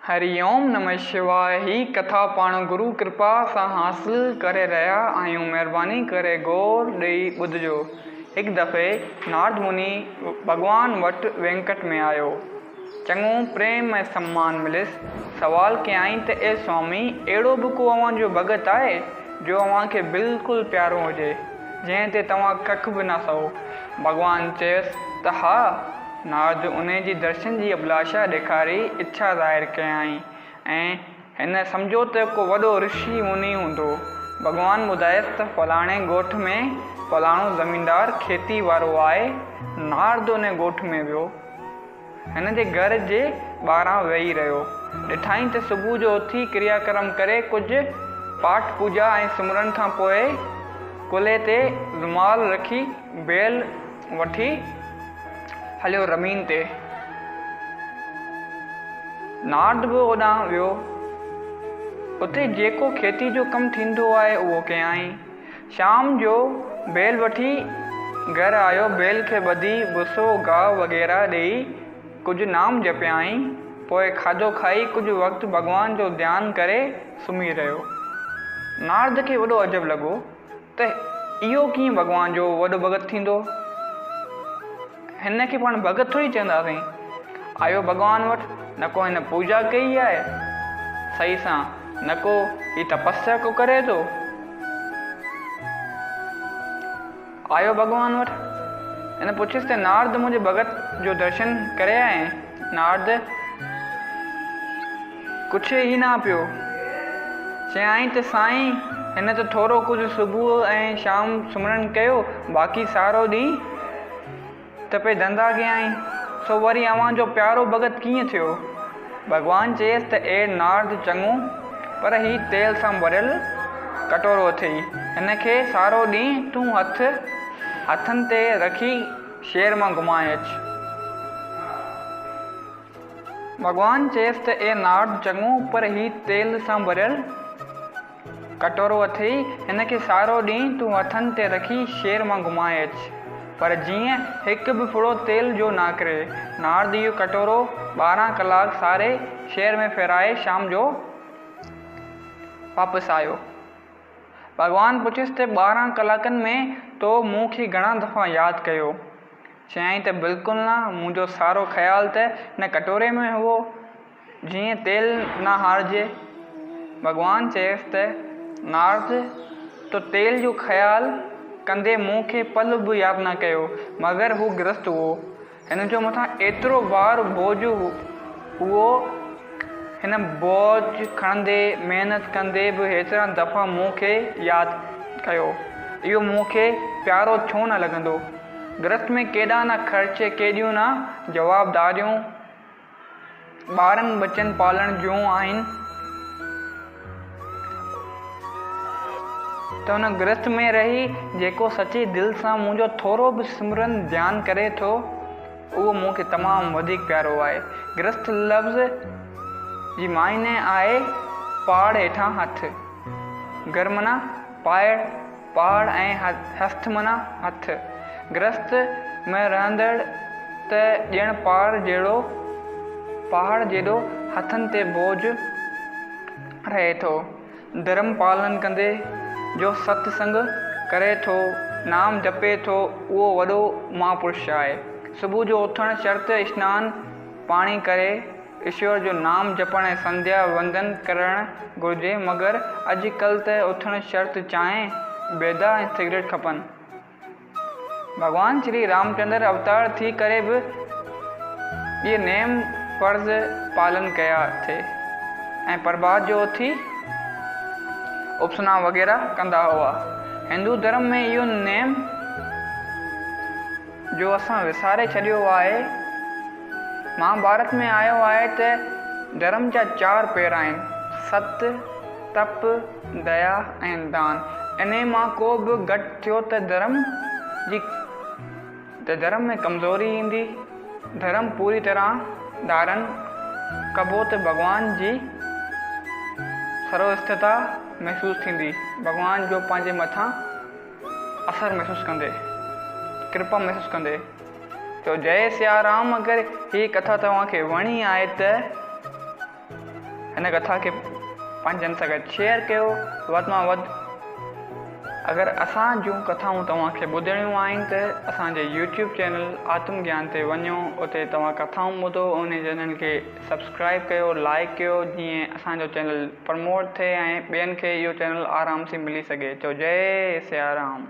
هري اوم نمه شواء هي ڪٿا پاڻ گرو ڪرپا سان حاصل ڪري رهيا آهيون مهرباني ڪري غور ڏئي ٻڌجو. هڪ دفعي نارد مني ڀڳوان وٽ وينڪٽ ۾ آيو. چڱو پريم ۽ سمان مليس. سوال ڪيائين ته اي سوامي اهڙو به ڪو اوهان جو ڀڳت آهي جو اوهان کي بلڪل پيارو هجي جنهن تي توهان ڪک به نه سهو. ڀڳوان چيس ته ها. نارد انهي جي درشن جي اڀلاشا ڏيکاري اڇا ظاهر ڪيائين ۽ هن سمجهيو ته ڪو وڏو رشي مني هوندو. ڀڳوان ٻڌايس ته فلاڻي ڳوٺ ۾ فلاڻو زميندار کيتي وارو آهي. نارد انهي ڳوٺ ۾ ويو. هن جي گهر جي ٻاهران ويهي رهيو. ڏٺائين ته صبح جو اٿي ڪريا ڪرم ڪري ڪجهه پاٺ پوڄا ۽ سمرن کان پوء ڪلهي تي رومال رکي بيل وٺي هليو رمين تي. نارد به اوڏانهن ويو. اتي جيڪو کيتي جو ڪم ٿيندو آهي اهو ڪيائين. شام جو بيل وٺي گهر آيو. بيل کي ٻڌي ڀوسو، گاهه وغيره ڏيئي ڪجهه نام جپيائين. پوء کاڌو کائي ڪجهه وقت ڀڳوان جو ڌيان ڪري سمهي رهيو. نارد کي وڏو عجب لڳو. ته اهو ڪيئن ڀڳوان جو وڏو ڀڳت ٿيندو؟ هن کي پاڻ ڀڳت ٿوري چونداسين. آيو ڀڳوان وٽ، نه ڪو هن پوڄا ڪئي آهي صحيح سان، نه ڪو هي تپسيا ڪو ڪري ٿو. آيو ڀڳوان وٽ، هن پڇيس ته نارد منهنجي ڀڳت جو درشن ڪري آئين؟ نارد ڪڇي ئي نه پيو. چيائين ته سائين هن ته ٿورو ڪجهه صبح ۽ شام سمرن ڪيو، باقي سارو ڏينهن ته پئي ڌنڌا ڪيائين، سو وري اوهان جو پيارو ڀڳت ڪيئن ٿيو؟ ڀڳوان چيس ته اي نارد چڱو، پر هي تيل سان ڀريل ڪٽورو اٿئي، هن کي سارو ڏينهن تون هٿ هٿن تي رکي شهر مان گهمائي اچ. ڀڳوان چيس ته اي نارد چڱو پر هي تيل سان ڀريل ڪٽورو اٿئي، هن کي سارو ڏينهن تون هٿن تي رکي شهر مان گهمائي اچ، پر جيئن هڪ به ڦڙو تيل جو نه ڪري. نارد اهو ڪٽورو 12 ڪلاڪ ساري شهر ۾ ڦيرائي شام جو واپس آيو. ڀڳوان پڇيس ته 12 ڪلاڪن ۾ تو مون کي گهڻا دفعا ياد ڪيو؟ چيائين ته بلڪل نه، منهنجو سارو خيال ته هن ڪٽوري ۾ هئو، جيئن تيل نه هارجي. ڀڳوان چيس ته نارد، تو تيل جو خيال ڪندي مون کي پل به ياد نه ڪيو، مگر هو گرهست هئو، هن جو مٿان ايترو بار بوجهه هئو، هن بوجهه کڻندي، محنت ڪندي به هيترا دفعا مون کي ياد ڪيو، اهو مون کي پيارو ڇو نه لڳندو؟ گرهست ۾ ڪيڏا نه خرچ، ڪيڏيون نه جوابداريون ٻارن ٻچن پالڻ جون آهن ته ان گرهست ۾ رهي جيڪو سچي دل سان منهنجو ٿورو به سمرن ڌيان ڪري ٿو، اهو مون کي تمام وڌيڪ پيارو آهي. گرهست لفظ جي معني آهي پاڙ هيٺان هٿ. گر معنيٰ پائڙ، پاڙ ۽ هسٿ معنيٰ هٿ. گرهست ۾ رهندڙ ته ڄڻ پاڙ جهڙو پهاڙ جيڏو هٿن تي بوجهه رهي ٿو. ڌرم پالن ڪندي جو ست سنگ ڪري ٿو، نام جپي ٿو، اهو وڏو مهاپرش آهي. صبح جو اٿڻ شرط اشنان پاڻي ڪري ايشور جو نام جپڻ ۽ سنڌيا وندن ڪرڻ گهرجي، مگر اڄ ڪلهه ته اٿڻ شرط چانهه، بيدا ۽ سگريٽ کپن. ڀڳوان شري رامچندر اوتار ٿي ڪري به اهي نيم فرض پالن ڪيا ٿي ۽ پرڀات جو اٿي اپسنا وغيره ڪندا هئا. هندو ڌرم ۾ اهو نيم جو اسان وساري ڇڏيو آهي. مهاڀارت ۾ آيو آهي ته ڌرم جا چار پير آهن، ست، تپ، ديا ۽ دان. انهي مان ڪو به گهٽ ٿيو ته ڌرم جي ته ڌرم ۾ ڪمزوري ايندي. ڌرم پوري طرح ڌارن ڪبو ته ڀڳوان جي سروسٿتا محسوس ٿيندي. ڀڳوان جو پنهنجي مٿان اثر محسوس ڪندي، ڪرپا محسوس ڪندي. چئو جئي سيارام اگر هي ڪٿا توهان کي وڻي آهي ته. هن ڪٿا کي پنهنجن سان گڏ شيئر ڪيو وڌ مان وڌ. اگر اسان جون ڪٿائون توهان کي ٻڌڻيون آهن ته اسان جي يوٽيوب چينل آتم گيان تي وڃو اتي توهان ڪٿائون ٻڌو ان چينل کي سبسڪرائب ڪيو لائيڪ ڪيو جيئن اسان جو چينل پرموٽ ٿئي ۽ ٻين کي اهو چينل آرام سين ملي سگهي چئو جئي سيارام.